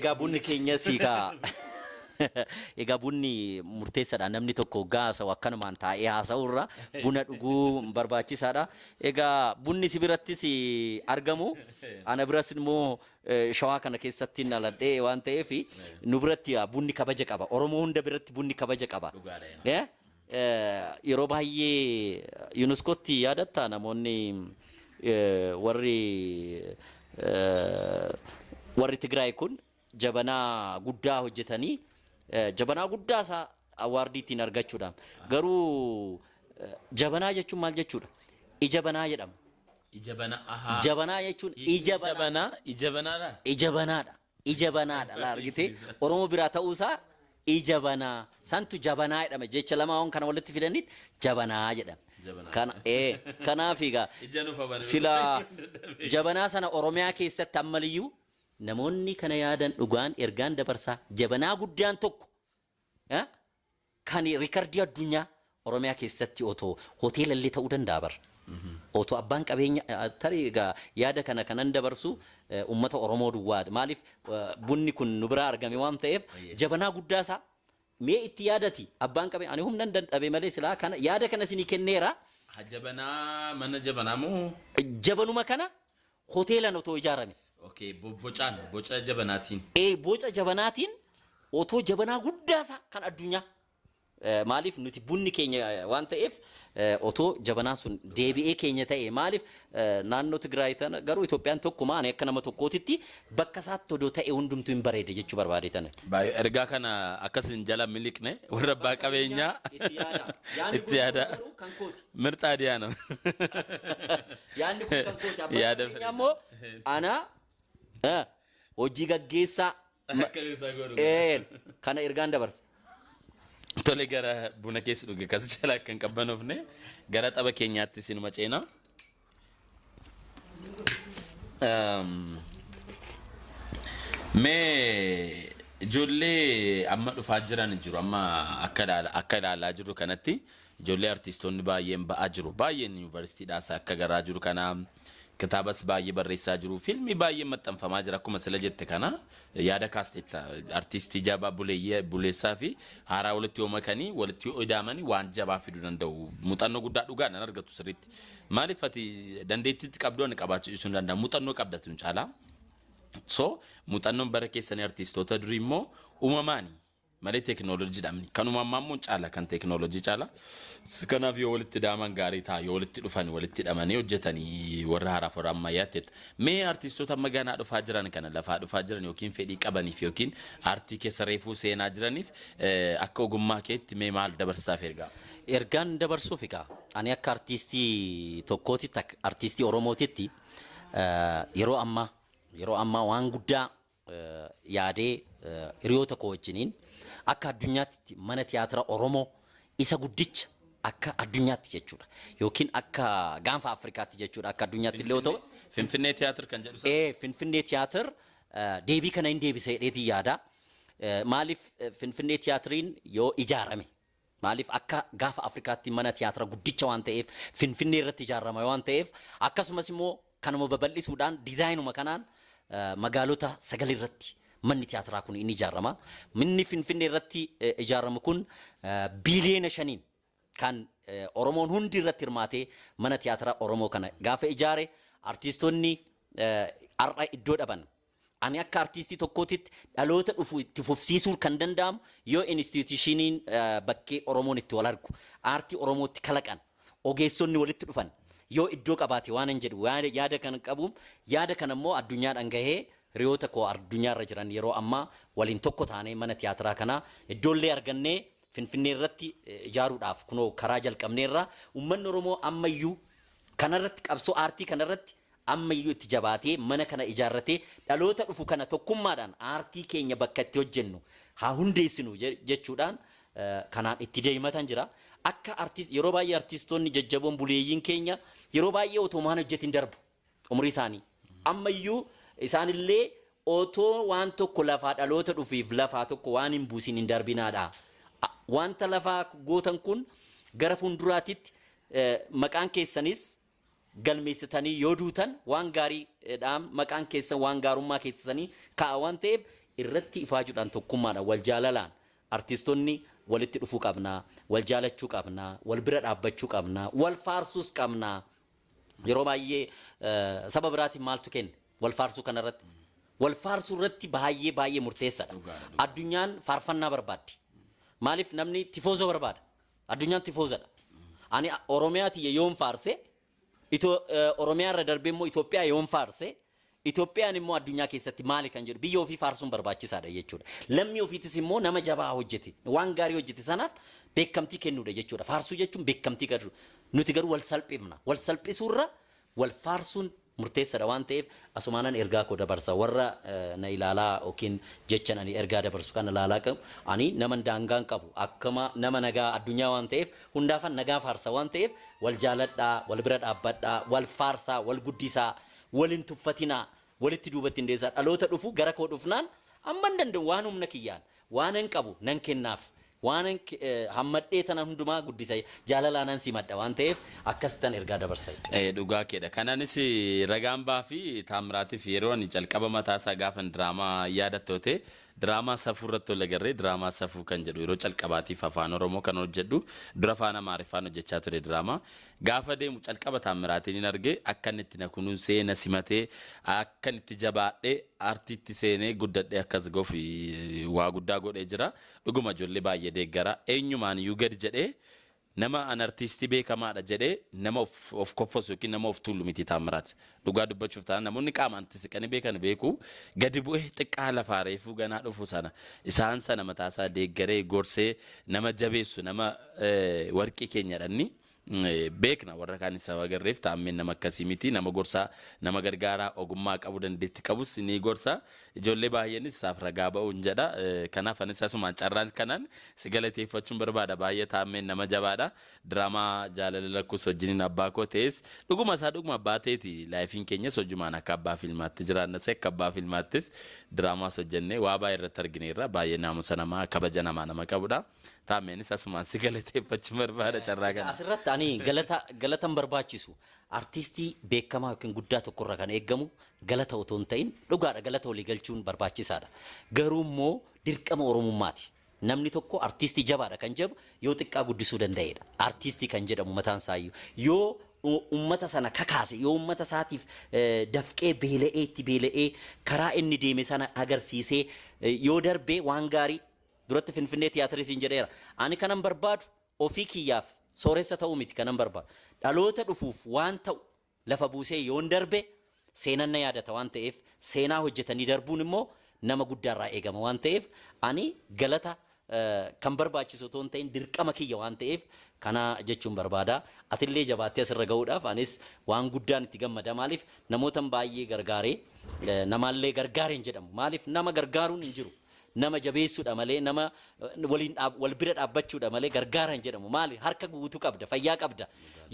Egaa bunni keenya siikaa. Egaa bunni murteessaadha. Namni tokko hoggaa haasa'u akkanumaan taa'ee haasa'u irra buna dhuguu barbaachisaadha. Egaa bunni si birattis argamu. Ana biras immoo Shawaa kana keessatti dhaladhee waan ta'eef nu biratti bunni kabaja qaba. Oromoo hunda biratti bunni kabaja qaba. Dhugaadha. Eh? Yeroo baay'ee UNESCOtti yaadatta, namoonni warri Tigraay kun jabanaa guddaa hojjetanii, jabanaa guddaa isaa award ittiin argachuudhaan. Garuu jabanaa jechuun maal jechuudha? Ija banaa jedhama. Ija banaa. Ahaa. Jabanaa jechuun ija banaa. Banaa. Ija banaadha. Ija banaadha. Ija banaadha. Laa argitee, Oromoo biraa ta'uusaa ija banaa. Santu jabanaa jedhama. Jecha lamaan kana walitti fidanitti jabanaa jedhama. Jabanaa. Kana kanaaf egaa Ija nuuf banuu. sila jabanaa sana Oromiyaa keessatti ammaliyyuu namoonni kana yaadan dhugaan ergaan dabarsaa jabanaa guddaan tokko kan record addunyaa Oromiyaa keessatti otoo hoteela illee ta'uu danda'a bara. Otoo abbaan qabeenya tarii egaa yaada kana kanan dabarsu uummata Oromoo duwwaadha. Maaliif, bunni kun nu biraa argame waan ta'eef jabanaa guddaa isaa mee itti yaadati abbaan qabeenya, ani humna hin dandhabe malee silaa kana yaada kana isinii kenneera. Ha, jabanaa mana jabanaa moo? Jabanuma kana hoteelan otoo ijaarame. Okay, bocaan boca jabanaatiin. Ee, boca jabanaatiin otoo jabanaa guddaa isaa kan addunyaa, maaliif, nuti bunni keenya waan ta'eef, otoo jabanaan sun deebi'ee keenya ta'e. Maaliif, naannoo Tigraay tana garuu Itoophiyaan tokkuma, ani akka nama tokkootitti bakka isaatti odoo ta'e hundumtuu hin bareede jechuu barbaade tana. Baay'ee ergaa kana akkasin jala miliqne warra abbaa qabeenyaa Itti yaada. Yaadni itti kun yaada. garuu kan kooti. Mirxaa diyaana. Yaadni kun kan kooti. Abbaan Yaada qabeenyaa immoo ana hojii gaggeessaa Akka isaa godhu. Kana ergaan dabarsa. Tole, gara buna keessa dhuge kas jala akka hin qabbanoofne gara tapha keenyaatti sinuma ceena. Mee ijoollee amma dhufaa jiran jiru, amma akka ilaalaa jirru kanatti ijoollee artistoonni baay'een ba'aa jiru, baay'een yuunivarsiitiidhaas akka garaa jiru kana kitaabas baay'ee barreessaa jiru, fiilmii baay'ee maxxanfamaa jira. Akkuma sila jette kana yaada kaasteetta, artistii jabaa buleeyyee buleessaa fi haaraa walitti yoo makanii, walitti yoo idaamanii waan jabaa fiduu danda'u. Muuxannoo guddaa dhugaadhaan argatu sirriitti. Maaliif, ati dandeettiitti qabdu ani qabaachuu dhiisuu hin danda'a, muuxannoo qabdatu hin caalaa. So muuxannoon bara keessanii artistoota durii immoo uumamaani malee teekinooloojiidhaan kan uumamaa immoo caala, kan teekinooloojii caala. Kanaaf yoo walitti daaman gaarii ta'a, yoo walitti dhufan, walitti hidhamanii hojjetanii warra haaraaf warra ammayyaatti. Mee artistoota amma ganaa dhufaa jiran kana, lafaa dhufaa jiran yookiin fedhii qabaniif yookiin aartii keessa reefuu seenaa jiraniif, akka ogummaa keetti mee maal dabarsaaf ergaa? Ergaan dabarsuuf egaa ani akka artiistii tokkootitti, akka artiistii Oromootitti, yeroo ammaa waan guddaa yaadee hiriyoota koo wajjiniin akka addunyaatti mana tiyaatira Oromoo isa guddicha akka addunyaatti jechuudha. Yookiin akka gaanfa Afrikaatti jechuudha. Akka addunyaatti illee yoo ta'u. Finfinnee Tiyaatir kan jedhu sana. Ee, Finfinnee Tiyaatir deebii kana hin deebisa jedheetiin yaada. Maaliif, Finfinnee Tiyaatiriin yoo ijaarame, maaliif, akka gaafa Afrikaatti mana tiyaatira guddicha waan ta'eef, Finfinnee irratti ijaarama waan ta'eef, akkasumas immoo kanuma babal'isuudhaan designuma kanaan magaalota sagal irratti manni tiyaatiraa kun inni ijaarama. Manni Finfinnee irratti ijaaramu kun biiliyoona 5n kan Oromoon hundi irratti hirmaatee mana tiyaatira Oromoo kana gaafa ijaare, artiistonni har'a iddoo dhaban. Ani akka artiistii tokkootitti dhaloota dhufu itti fufsiisuu kan danda'amu yoo institutioniin bakkee Oromoon itti wal argu, aartii Oromootti kalaqan, ogeessonni walitti dhufan yoo iddoo qabaate waan hin jedhu yaada kan qabu, yaada kana immoo addunyaadhaan gahee hiriyoota koo addunyaarra jiran yeroo ammaa waliin tokko taanee mana tiyaatiraa kana iddoollee argannee Finfinnee irratti ijaaruudhaaf kunoo karaa jalqabneerra. Uummanni Oromoo ammayyuu kanarratti, qabsoo aartii kanarratti ammayyuu itti jabaatee mana kana ijaarratee dhaloota dhufu kana tokkummaadhaan aartii keenya bakka itti hojjennu haa hundeessinu jechuudhaan kanaan itti deematan jira. Akka artiist yeroo baay'ee artistoonni jajjaboon buleeyyiin keenya yeroo baay'ee otoo waan hojjetin darbu umurii isaanii. Ammayyuu isaanillee otoo waan tokko lafaa dhaloota dhufiif lafaa tokko waan hin buusin hin darbinaadha. Wanta lafaa gootan kun gara fuulduraatitti maqaan keessanis galmeessitanii yoo duutan waan gaariidhaan maqaan keessan waan gaarummaa keessanii ka'a waan ta'eef Irratti ifaajuudhaan, tokkummaadhaan, wal jaalalaan artistoonni walitti dhufuu qabnaa, wal jaalachuu qabnaa, wal bira dhaabbachuu qabnaa, wal faarsuus qabnaa. Yeroo baay'ee saba biraatiin maaltu kenne wal faarsuu kanarratti? Wal faarsuu irratti baay'ee baay'ee murteessaadha. Addunyaan faarfannaa barbaaddi. Maaliif? Namni tifoozoo barbaada. Addunyaan tifoozadha. Ani Oromiyaa tiyya yoon faarse, Oromiyaa irra darbee immoo Itoophiyaa yoon faarse, Itoophiyaan immoo addunyaa keessatti maali kan jedhu, biyya ofii faarsuun barbaachisaadha jechuudha. Lammii ofiitis immoo nama jabaa hojjete, waan gaarii hojjete sanaaf beekamtii kennuudha jechuudha. Faarsuu jechuun beekamtii kennuudha. Nuti garuu wal salphifna. Wal salphisuurra wal faarsuun murteessaadha waan ta'eef, asumaanan ergaa koo dabarsa. Warra na ilaalaa yookiin jechan ani ergaa dabarsu kana ilaalaa qabu, ani nama daangaan qabu, akkama nama nagaa addunyaa waan ta'eef, hundaafan nagaa faarsa waan ta'eef, wal jaaladhaa, wal bira dhaabbadhaa, wal faarsaa, wal guddisaa, wal hin tuffatinaa, walitti duubatti hin deessaa. Dhaloota dhufu gara koo dhufnaan amma hin danda'u, waan humna kiyyaan waan hin qabu nan kennaaf, waan hammadhee tana hundumaa guddisa, jaalalaanan simadha waan ta'eef, akkasitan ergaa dabarsa. Dhugaa keedha. Kanaanis ragaan baa fi Taamiraatiif yeroo ani calqaba mataa isaa gaafan diraamaa yaadattoote, diraamaa Safuu irratti wal agarree, diraamaa Safuu kan jedhu yeroo calqabaatiif Afaan Oromoo kan hojjedhu, dura afaan Amaariffaan hojjechaa ture. Diraamaa gaafa deemu calqaba Taamiraatiin hin arge. Akka inni itti na kunuunsee na simatee, akka inni itti jabaadhee artiitti seenee guddadhee akkas goof waa guddaa godhee jira. Dhuguma ijoollee baay'ee deeggara. Eenyumaan iyyuu gadi jedhee nama an artiistii beekamaadha jedhee nama of koffasu yookiin nama of tuulu miti Taamiraat. Dhugaa dubbachuuf taana, namoonni qaamaan itti siqanii beekan beeku, gadi bu'ee xiqqaa lafaa reefuu ganaa dhufu sana isaan sana mataasaa deeggaree gorsee nama jabeessu, nama warqii keenyadha inni. Beekna, warra kaanis saba agarreef Taammeen nama akkasii miti. Nama gorsaa, nama gargaaraa, ogummaa qabu, dandeetti qabus ni gorsa. Ijoollee baay'eenis isaaf ragaa ba'uun jedha. Kanaaf anis asumaan carraan kanaan si galateeffachuun barbaada. Baay'ee Taammeen nama jabaadha. Diraamaa Jaalala Lakkuus wajjiniin abbaa koo ta'es, dhuguma isaa dhuguma abbaa ta'eeti. Lifeiin keenyas hojumaan akka abbaa filmaatti jiraannas, akka abbaa filmaattis diraamaas hojjennee waa baay'ee irratti argineerra. Baay'ee naamusa namaa, kabaja namaa nama qabudha. Taammeenis asumaan si galateeffachuu barbaada carraa kana. Asirratti ani galata galatan barbaachisu, artiistii beekamaa yookiin guddaa tokkorra kan eeggamu galata otoo hin ta'in, dhugaadha, galata walii galchuun barbaachisaadha. Garuu immoo dirqama Oromummaati. Namni tokko artiistii jabaadha kan jedhu yoo xiqqaa guddisuu danda'edha. Artiistii kan jedhamu mataan isaayyuu yoo ummata sana kakaase, yoo ummata isaatiif dafqee beela'ee, itti beela'ee karaa inni deeme sana agarsiisee yoo darbee waan gaarii. Duratti Finfinnee tiyaatirii siin jedheera. Ani kanan barbaadu ofii kiyyaaf sooressa ta'uu miti kanan barbaadu. Dhaloota dhufuuf waan ta'u lafa buusee yoon darbe seenan na yaadata waan ta'eef, seenaa hojjetanii darbuun immoo nama guddaarraa eegama waan ta'eef, ani galata kan barbaachisu otoo hin ta'in dirqama kiyya waan ta'eef kana jechuun barbaada. Atillee jabaattee asirra gahuudhaaf anis waan guddaan itti gammada. Maaliif? Namootan baay'ee gargaaree, namaallee gargaareen jedhamu. Maaliif? Nama gargaaruun hin jiru. Nama jabeessuudha malee, nama waliin wal bira dhaabbachuudha malee gargaara hin jedhamu. Maali? Harka guutuu qabda, fayyaa qabda.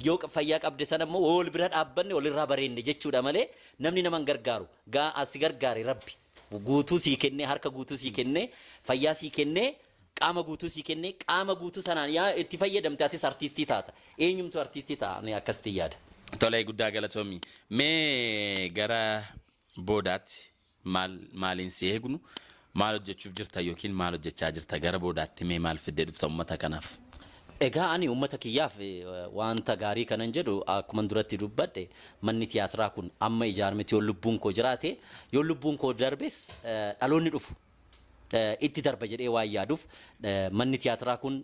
Yoo fayyaa qabde sana immoo wal bira dhaabbanne walirraa bareenne jechuudha malee namni nama hin gargaaru. Gaa asi gargaare Rabbi. Guutuu sii kennee, harka guutuu sii kennee, fayyaa sii kennee, qaama guutuu sii kennee, qaama guutuu sanaan yaa itti fayyadamte atis artiistii taata. Eenyumtu artiistii ta'a, ani akkasitti yaada. Tolee, guddaa galatoomi. Mee gara boodaatti maal maaliin si eegnu? Maal hojjechuuf jirta yookiin maal hojjechaa jirta? Gara boodaatti mee maal fiddee dhufta uummata kanaaf? Egaa ani uummata kiyyaaf wanta gaarii kanan jedhu, akkuma duratti dubbadhe, manni tiyaatiraa kun amma ijaarametti yoo lubbuun koo jiraate, yoo lubbuun koo darbes dhaloonni dhufu itti darba jedhee waan yaaduuf, manni tiyaatiraa kun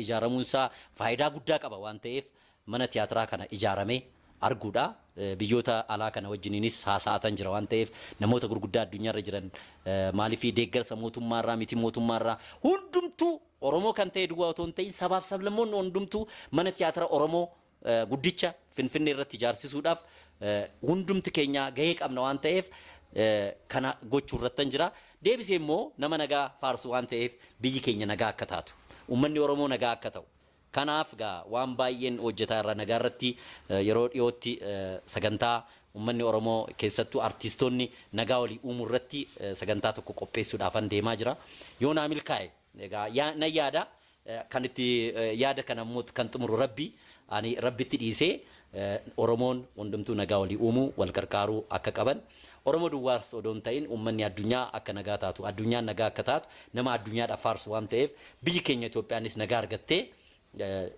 ijaaramuunsaa faayidaa guddaa qaba waan ta'eef, mana tiyaatiraa kana ijaaramee arguudha. Biyyoota alaa kana wajjiniinis haasa'atan jira waan ta'eef, namoota gurguddaa addunyaarra jiran, maaliif deeggarsa mootummaarraa miti, mootummaarraa hundumtuu Oromoo kan ta'e duwwaa otoo hin ta'in, sabaaf sablammoonni hundumtuu mana tiyaatira Oromoo guddicha Finfinnee irratti ijaarsisuudhaaf hundumti keenya gahee qabna waan ta'eef, kana gochuu irrattan jira. Deebisee immoo nama nagaa faarsu waan ta'eef, biyyi keenya nagaa akka taatu, uummanni Oromoo nagaa akka ta'u. Kanaaf gaa waan baay'een hojjetaa irra nagaa irratti yeroo dhiyootti sagantaa uummanni Oromoo, keessattuu artiistoonni nagaa walii uumuu irratti sagantaa tokko qopheessuudhaafan deemaa jira. Yoo naa milkaa'e egaa nan yaada, kan itti yaada kana immoo kan xumuru Rabbi, ani Rabbitti dhiisee. Oromoon hundumtuu nagaa walii uumuu, wal qarqaaruu akka qaban, Oromoo duwwaas odoo hin ta'in uummanni addunyaa akka nagaa taatu, addunyaan nagaa akka taatu nama addunyaadhaaf faarsu waan ta'eef, biyyi keenya Itoophiyaanis nagaa argattee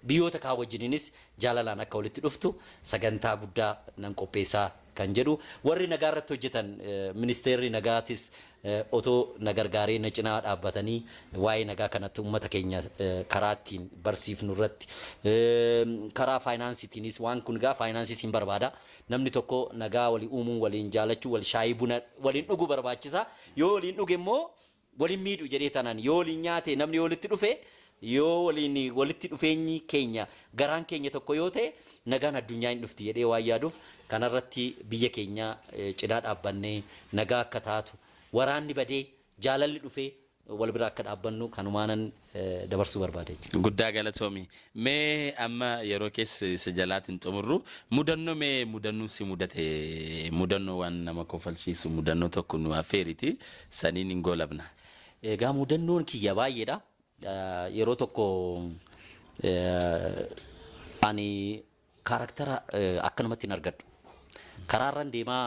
biyyoota kaan wajjiniinis jaalalaan akka walitti dhuftu sagantaa guddaa nan qopheessaa kan jedhu, warri nagaa irratti hojjetan, ministeerri nagaatis otoo na gargaaree na cinaa dhaabbatanii waa'ee nagaa kanatti uummata keenya karaa ittiin barsiifnu irratti, karaa faayinaansiitiinis, waan kun egaa faayinaansiis hin barbaada. Namni tokko nagaa walii uumuu, waliin jaalachuu, wal shaayii buna waliin dhuguu barbaachisa. Yoo waliin dhuge immoo waliin miidhu jedhee tanaan, yoo waliin nyaate, namni yoo walitti dhufe, yoo waliin walitti dhufeenyi keenya, garaan keenya tokko yoo ta'e, nagaan addunyaa hin dhufti jedhee waan yaaduuf, kanarratti biyya keenya cinaa dhaabbannee nagaa akka taatu, waraanni badee jaalalli dhufee wal bira akka dhaabbannu kanumaanan dabarsuu barbaade jechuudha. Guddaa galatoomi. Mee amma yeroo keessa isa jalaatiin xumurru, mudannoo, mee mudannoo si mudate, mudannoo waan nama kofalchiisu, mudannoo tokko nu affeeriti, saniin hin goolabna. Egaa mudannoon kiyya baay'eedha. Yeroo tokko ani character akkanumatti hin argadhu. Karaarran deemaa,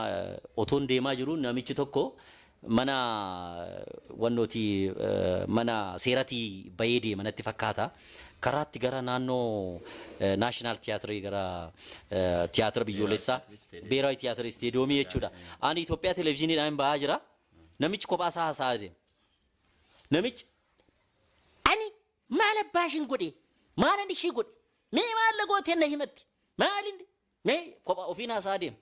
otoon deemaa jiru, namichi tokko mana wannooti, mana seeratii bahee deema natti fakkaata. Karaatti gara naannoo National Tiyaatirii, gara tiyaatira biyyoolessaa, Beeraawi Tiyaatirii Isteediyoomii jechuudha. Ani Itoophiyaa Televezyiiniidhaan bahaa jira. Namichi kophaa isaa haasa'aa deema. Namichi "Ani maal abbaa ishiin godhe? Maalan ishii godhe? Mee maal gootee na himatti? Maalin mee?" Kophaa ofiin haasa'aa deema.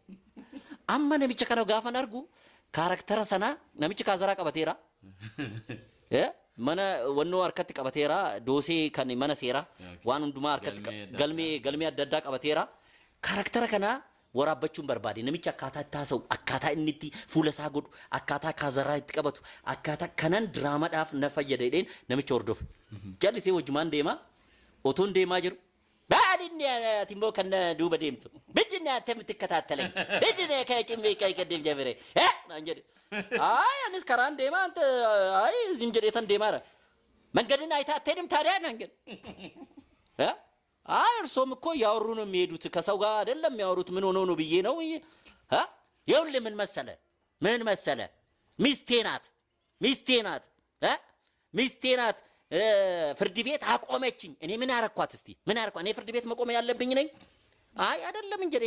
Amma namicha kana gaafan argu, character sana, namichi kaazaraa qabateera. Mana wannoo harkatti qabateera, doosee kan mana seeraa waan hundumaa harkatti galmee adda addaa qabateera. Character kana waraabbachuun barbaade. Namichi akkaataa itti haasa'u, akkaataa inni itti fuula isaa godhu, akkaataa kaazaraa itti qabatu, akkaataa kanan diraamaadhaaf na fayyada jedheen namicha hordofe. Jallisee wajjumaan deema. Otoon deemaa jiru, "Maalinni ati immoo kan na duuba deemtu? Bidinna attamitti ikkataattalay? Bidinna ka cimmee ka qaddem jabire?" Eh, naan jedhe. "Ay, anis karaan deemaa ante ay zim jedhee tan deemaara." "መንገድን አይተህ አትሄድም ታዲያ?" naan jedhe. "እ? አይ፣ እርሶም እኮ እያወሩ ነው የሚሄዱት፣ ከሰው ጋር አይደለም የሚያወሩት፣ ምን ሆኖ ነው ብዬ ነው።" እ "ይኸውልህ፣ ምን መሰለ፣ ምን መሰለ፣ ሚስቴ ናት፣ ሚስቴ ናት እ ሚስቴ ናት፣ ፍርድ ቤት አቆመችኝ። እኔ ምን አረኳት? እስቲ ምን አረኳት? እኔ ፍርድ ቤት መቆም ያለብኝ ነኝ? አይ አይደለም እንጀዴ፣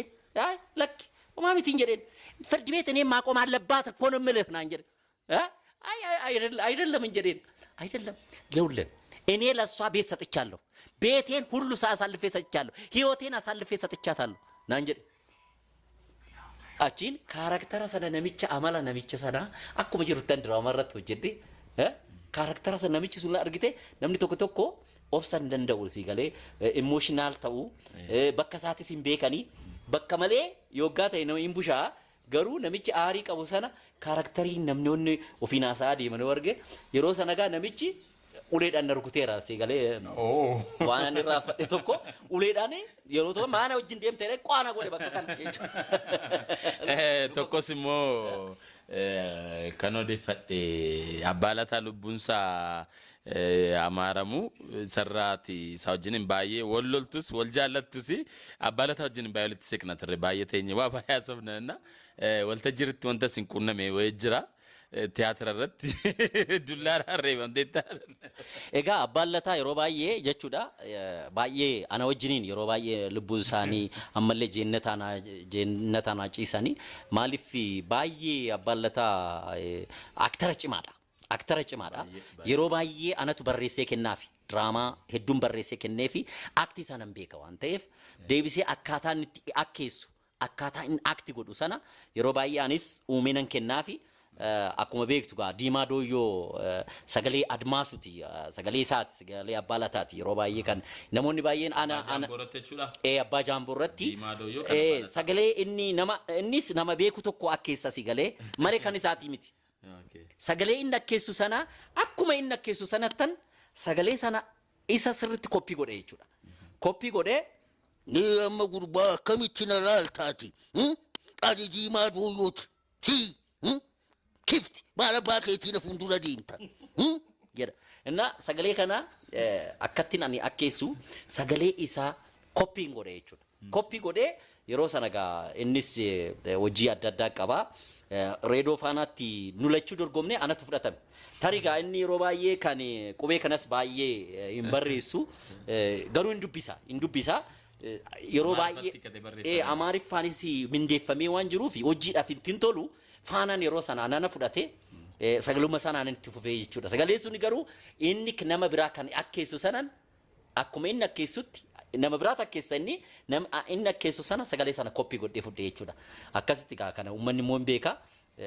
አይ ለክ ማሚት እንጀዴን ፍርድ ቤት እኔም ማቆም አለባት እኮ ነው የምልህ" ና እንጀዴ። እ አይ አይ አይደለም እንጀዴን፣ አይደለም፣ ይኸውልህ፣ እኔ ለእሷ ቤት ሰጥቻለሁ። ቤቴን ሁሉ አሳልፌ ሰጥቻለሁ። ህይወቴን አሳልፌ ሰጥቻታለሁ" ና እንጀዴ። Achiin character sana, namicha amala namicha sanaa akkuma jirutti diraama irratti hojjedhe. Character sana namichi sun argite, namni tokko tokko obsa hin danda'u, si galee, emotional ta'u, bakka isaatis hin beekanii, bakka malee yoggaa ta'e nama hin bushaa. Garuu namichi aarii qabu sana characterii namnoonni ofiin haasa'aa deeman yoo arge, yeroo sana gaa namichi uleedhaan na rukuteera, si galee. Waan ani irraa fadhe tokko uleedhaan yeroo tokko maana wajjin deemte qaana godhe bakka kana jechuudha. Tokkos immoo kan odeeffadhe, Abbaa Lataa lubbuunsaa amaaramu sarraati, isaa wajjin baay'ee wal loltus wal jaallattus, Abbaa Lataa wajjin baay'ee walitti siqna turre, baay'ee teenye waa baay'ee haasofna na waltajjii irratti wanta isin qunname wayii jira, tiyaatira irratti dullaadhaan reebamtee. Egaa Abbaan Lataa yeroo baay'ee jechuudha, baay'ee ana wajjiniin yeroo baay'ee, lubbuun isaanii ammallee jeennataan ciisanii, maaliif baay'ee Abbaan Lataa actor cimaadha. Actor cimaadha. Yeroo baay'ee anatu barreessee kennaafi. Diraamaa hedduun barreessee kenneefi, act sanan beeka waan ta'eef, deebisee akkaataa inni itti akkeessu, akkaataa inni act godhu sana yeroo baay'ee anis uumee nan kennaafi. Akkuma beektu gaa, Diimaa Dooyyoo sagalee Admaasuti, sagalee isaati, sagalee Abbaa Lataati. Yeroo baay'ee kan namoonni baay'een ana jechuudha. Ee, Abbaa Jaamboo irratti. Diimaa Dooyyoo kan Ee, Abbaa Lataa. Sagalee inni nama, innis nama beeku tokko akkeessa si galee malee kan isaatii miti. Sagalee inni akkeessu sana, akkuma inni akkeessu sanattan sagalee sana isa sirritti copy godhe jechuudha. Copy godhee. Ni amma gurbaa akkamitti na laaltaati? Ani Diimaa Dooyyooti. Si kifti maal abbaa keetii na fuuldura deemta? Jedha. Inna sagalee kana akkattiin ani akkeessu sagalee isaa copyn godhe jechuudha. Copy godhee yeroo sana gaa innis hojii adda addaa qaba. Reedoo Faanaatti nu lachuu dorgomne, anatu fudhatame. Tarii gaa inni yeroo baay'ee kan qubee kanas baay'ee hin barreessu, garuu hin dubbisa hin dubbisa. Yeroo baay'ee Amaariffatti kan barreeffame. Amaariffaanis mindeeffamee waan jiruuf hojiidhaaf ittiin tolu. Faanaan yeroo sanaa nana fudhate, sagaluma sanaan itti fufee jechuudha. Sagalee suni garuu inni nama biraa kan akkeessu sanan, akkuma inni akkeessutti nama biraatu akkeessa, inni nama inni akkeessu sana sagalee sana copy godhee fudhe jechuudha. Akkasitti gaa kana uummanni immoo hin beeka.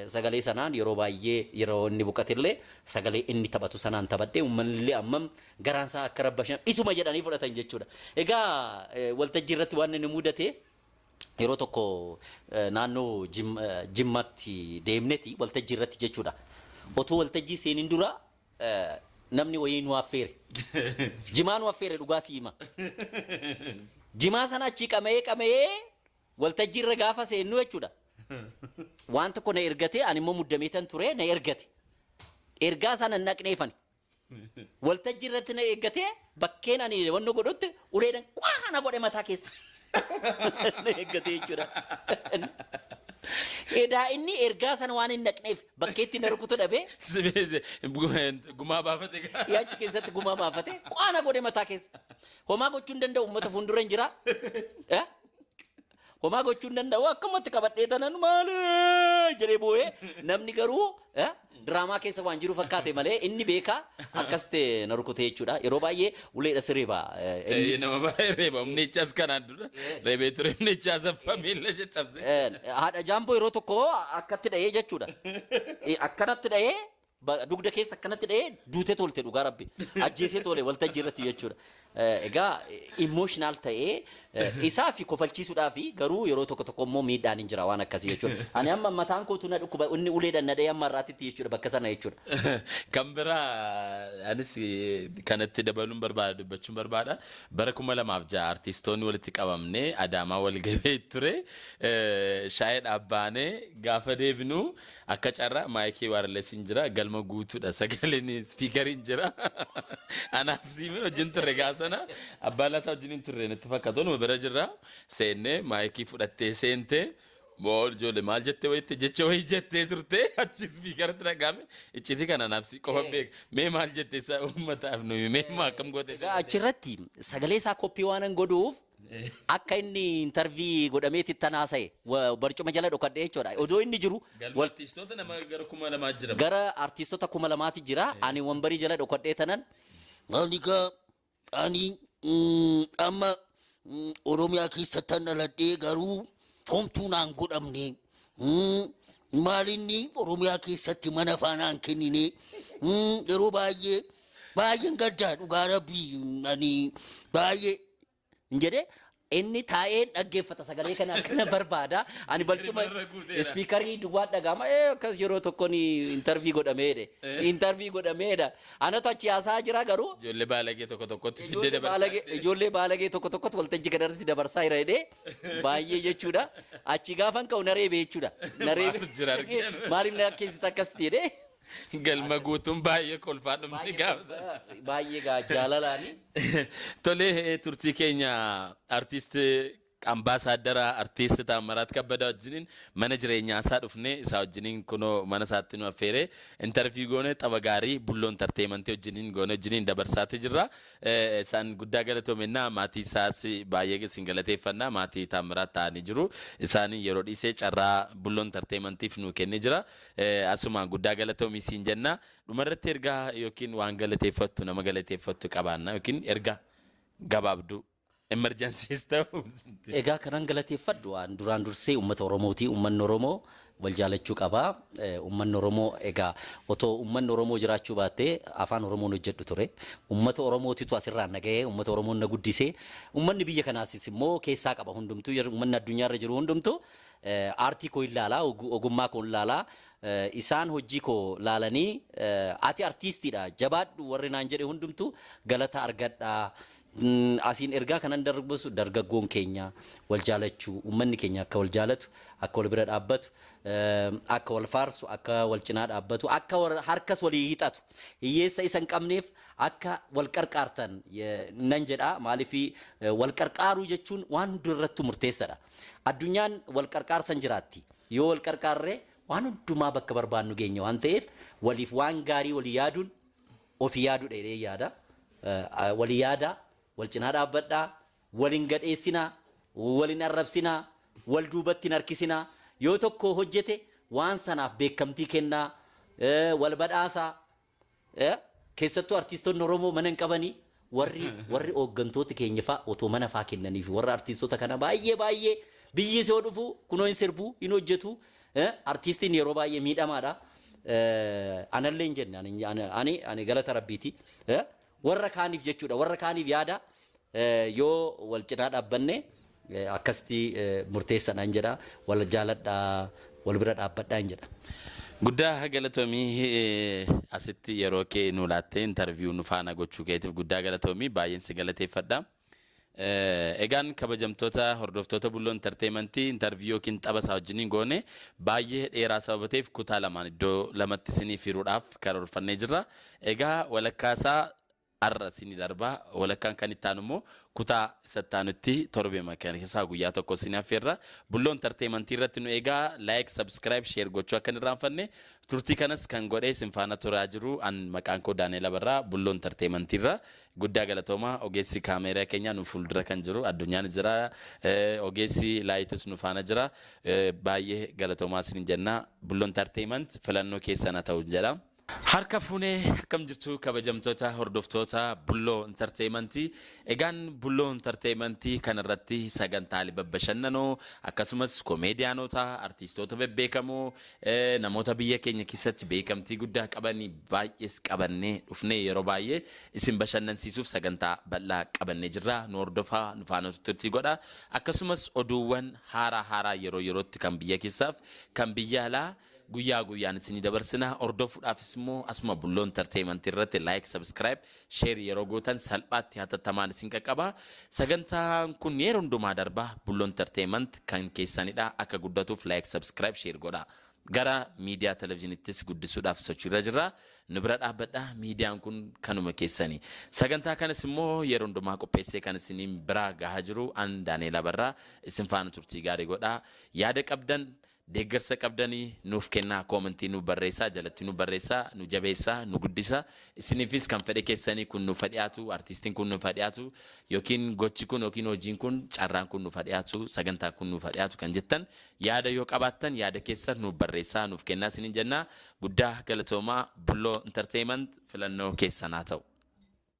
Sagalee sanaan yeroo baay'ee yeroo inni boqotellee sagalee inni taphatu sanaan taphadhee, uummanni illee ammam garaan isaa akka rabbashan isuma jedhanii fudhatan jechuudha. Egaa waltajjii irratti waan inni mudate, yeroo tokko naannoo Jimmatti deemneti waltajjii irratti jechuudha. Otoo waltajjii seeniin dura namni wayii nu affeere. Jimaa nu affeere, dhugaa si hima. Jimaa sana achii qama'ee qama'ee waltajjii irra gaafa seennu jechuudha. Waan tokko na ergate, ani immoo muddameetan ture, na ergate. Ergaa sana hin dhaqneefani. Waltajjii irratti na eeggatee, bakkeen ani wanno godhutti uleedhaan qwaa na godhe mataa keessa. Na eeggate jechuudha. Edaa inni ergaa sana waan hin dhaqneef bakkeetti na rukutu dhabee Gumaa baafate gaa. Yaachi keessatti gumaa baafate, qwaa na godhe mataa keessa. Homaa gochuu hin danda'u, uummata fuuldura hin jira. Eh? Homaa gochuu hin danda'u, akkamatti qabadhee tanan maali jedhee boo'ee, namni garuu diraamaa keessa waan jiru fakkaate malee inni beekaa akkas ta'e na rukute jechuudha. Yeroo baay'ee uleedha siree ba'a. Nama baay'ee reeba. Humnichaas kanaan dura reebee ture, humnichaa saffaa miila caccabse. Haadha jaamboo yeroo tokko akkatti dha'ee jechuudha. Akkanatti dha'ee, dugda keessa akkanatti dha'ee duutee tolte, dhugaa rabbi. Ajjeesee tole waltajjii irratti jechuudha. Egaa emotional ta'ee isaa fi kofalchiisuudhaa fi garuu yeroo tokko tokko immoo miidhaan hin jira waan akkasii jechuudha. Ani amma mataan kootu na dhukkuba, inni uleedhaan na dha'ee amma har'aatitti jechuudha bakka sana jechuudha. Kan biraa anis kanatti dabaluun barbaada, dubbachuun barbaada. Bara 2006 artistoonni walitti qabamnee Adaamaa wal gahee ture. Shaayii dhaabbaanee gaafa deebinu akka carraa maayikii wirelessiin jira, galma guutuudha, sagaleen speakeriin jira. Anaaf siimii wajjin turre gaasana, abbaa lataa wajjin hin turre natti fakkaatu, numa bira jirra. Seennee maayikii fudhattee seentee, "Bool ijoollee, maal jettee wayitti?" jecha wayii jettee turte, achi speakeratti dhagahame. Iccitii kana anaaf si qofa beeka. Mee maal jette isa uummataaf nuyi, mee maa akkam goote? Egaa achirratti sagalee isaa copy waan hin godhuuf akka inni interview godhameetti tan haasa'e barcuma jala dhokadhee jechuudha. Odoo inni jiru Galma artistoota nama gara 2000 jira. Gara artistoota 2000ti jira. Ani wambarii jala dhokadhee tanan Ani gaa ani amma Oromiyaa keessatti dhaladhee garuu homtuu naan godhamne. Maalinni Oromiyaa keessatti mana faanaan kennine. Yeroo baay'ee baay'een gaddaa, dhugaa rabbii, ani baay'ee. Hin jedhee, inni taa'ee dhaggeeffata, sagalee kana akkana barbaada. Ani barcuma Irra guuteera. Speakerii duwwaa dhaga'ama. Akkas yeroo tokko ni interview godhameedha. Interview godhameedha. Anatu achi haasaa jira garuu. Ijoollee baalagee tokko tokkotti fiddee Ijoollee dabarsaa. Ijoollee baalagee tokko tokkotti waltajjii kanarratti dabarsaa jira jedhee baay'ee jechuudha. Achi gaafan ka'u na reebe jechuudha. Na reebe. Maal jira argina. Maaliif na akkeessitti akkas jedhee. Galma guutuun baay'ee kolfaa dhumni gaafa sana. Baay'ee gaa jaalalaani. Tolee, turtii keenya artiist ambaasaaddara artiist Taammiraat Kabbadaa wajjiniin mana jireenyaa isaa dhufnee, isaa wajjiniin kunoo mana isaatti nu affeeree interview goone, tapha gaarii Bulloo Entertainmentii wajjiniin goone, wajjiniin dabarsaatti jirra. Isaan guddaa galatoomennaa, maatii isaas baay'ee isin galateeffannaa, maatii Taammiraat ta'anii jiru. Isaan yeroo dhiisee carraa Bulloo Entertainmentiif nu kennee jira. Asumaan guddaa galatoomii siin jenna. Dhumarratti ergaa yookiin waan galateeffattu, nama galateeffattu qabaanna yookiin ergaa gabaabduu emergencyis ta'u. Egaa kanan galateeffadhu waan duraan dursee uummata Oromooti. Uummanni Oromoo wal jaalachuu qaba. Uummanni Oromoo, egaa otoo uummanni Oromoo jiraachuu baattee afaan Oromoon hojjedhu ture. Uummata Oromootitu asirraan na gahee, uummata Oromoon na guddisee, uummanni biyya kanaasis immoo keessaa qaba hundumtuu, uummanni addunyaarra jiru hundumtuu aartii koo ilaalaa, ogummaa koo ilaalaa. Isaan hojii koo laalanii ati artiistiidha jabaadhu warri naan jedhe hundumtu galata argadhaa. Asiin ergaa kanan darbisu dargaggoon keenya wal jaalachuu, uummanni keenya akka wal jaalatu, akka wal bira dhaabbatu, akka wal faarsu, akka wal cinaa dhaabbatu, akka harkas walii hiixatu, hiyyeessa isa hin qabneef akka wal qarqaartan nan jedha. Maaliif wal qarqaaruu jechuun waan hundarrattu murteessadha. Addunyaan wal qarqaarsan jiraatti. Yoo wal qarqaarree waan hundumaa bakka barbaannu geenya waan ta'eef waliif waan gaarii walii yaaduun ofii yaaduudha jedhee yaada. Walii yaada, wal cinaa dhaabbadhaa, waliin gadheessinaa, waliin arrabsinaa, wal duubatti hin harkisinaa. Yoo tokko hojjete waan sanaaf beekamtii kennaa, wal badhaasaa. Keessattuu artiistonni Oromoo mana hin qabanii warri hooggantoota keenya fa'aa otoo mana fa'aa kennaniif warra artiistota kana baay'ee baay'ee biyyi isoo dhufu kunoo hin sirbu hin hojjetu. Artiistiin yeroo baay'ee miidhamaadha. Anallee hin jenne ani galata rabbiiti. Warra kaaniif jechuudha, warra kaaniif yaada yoo wal cinaa dhaabbanne akkasitti murteessadhaan jedha, wal jaaladhaa, wal bira dhaabbadhaan jedha. Guddaa galatoomii, asitti yeroo kee nu laattee interview nu faana gochuu keetiif guddaa galatoomii, baay'een si galateeffadha. Egaan kabajamtoota hordoftoota Bulloo Entertainmentii, interview yookiin tapha isaa wajjiniin goone baay'ee dheeraa sababa ta'eef kutaa lamaan iddoo lamatti isiniif hiruudhaaf karoorfannee jirra. Egaa walakkaa isaa har'a isinii darbaa, walakkaan kan itti aanu immoo kutaa isa itti aanutti torbee keessaa guyyaa tokko isin affeerra. Bulloo Entertainmentii irratti nu eegaa, like, subscribe, share gochuu akka hin irraanfanne. Turtii kanas kan godhee isin faana turaa jiru an maqaan koo Daani'el Abarraa, Bulloo Entertainmentii irra. Guddaa galatoomaa. Ogeessi kaameeraa keenya nu fuuldura kan jiru addunyaan jira, ogeessi lightis nu faana jira, baay'ee galatoomaa isin jenna. Bulloo Entertainment filannoo keessan haa ta'u jedha. Harka fuunee, akkam jirtu kabajamtoota hordoftoota Bulloo Entertainmentii? Egaan Bulloo Entertainmentii kanarratti sagantaalee babbashannanoo akkasumas koomeediyaanota, artiistoota bebbeekamoo, namoota biyya keenya keessatti beekamtii guddaa qabanii baay'ees qabannee dhufnee yeroo baay'ee isin bashannansiisuuf sagantaa bal'aa qabannee jirra. Nu hordofaa, nu faana turtii godha. Akkasumas oduuwwan haaraa haaraa yeroo yerootti kan biyya keessaaf kan biyya alaa guyyaa guyyaan isinii dabarsina. Hordofuudhaafis immoo asuma Bulloo Entertainmentii irratti like, subscribe, share yeroo gootan salphaatti hatattamaan isin qaqqaba. Sagantaan kun yeroo hundumaa darba. Bulloo Entertainment kan keessanidha. Akka guddatuuf like, subscribe, share godha. Gara miidiyaa televizyiinittis guddisuudhaaf sochiirra jirra. Nu bira dhaabbadha. Miidiyaan kun kanuma keessani. Sagantaa kanas immoo yeroo hundumaa qopheessee kan isiniin biraa gahaa jiru an Daani'el Abarraa. Isin faana turtii gaarii godha. Yaada qabdan, deeggarsa qabdanii nuuf kennaa, commentii nu barreessaa, jalatti nu barreessaa, nu jabeessaa, nu guddisa. Isiniifis kan fedhe keessanii kun nuuf dhiyaatu, artiistiin kun nuuf dhiyaatu, yookiin gochi kun yookiin hojiin kun, carraan kun nuuf dhiyaatu, sagantaan kun nuuf dhiyaatu kan jettan yaada yoo qabaattan yaada keessan nuuf barreessaa, nuuf kennaa isiniin jennaa. Guddaa galatoomaa. Bulloo Entertainment filannoo keessan haa ta'u.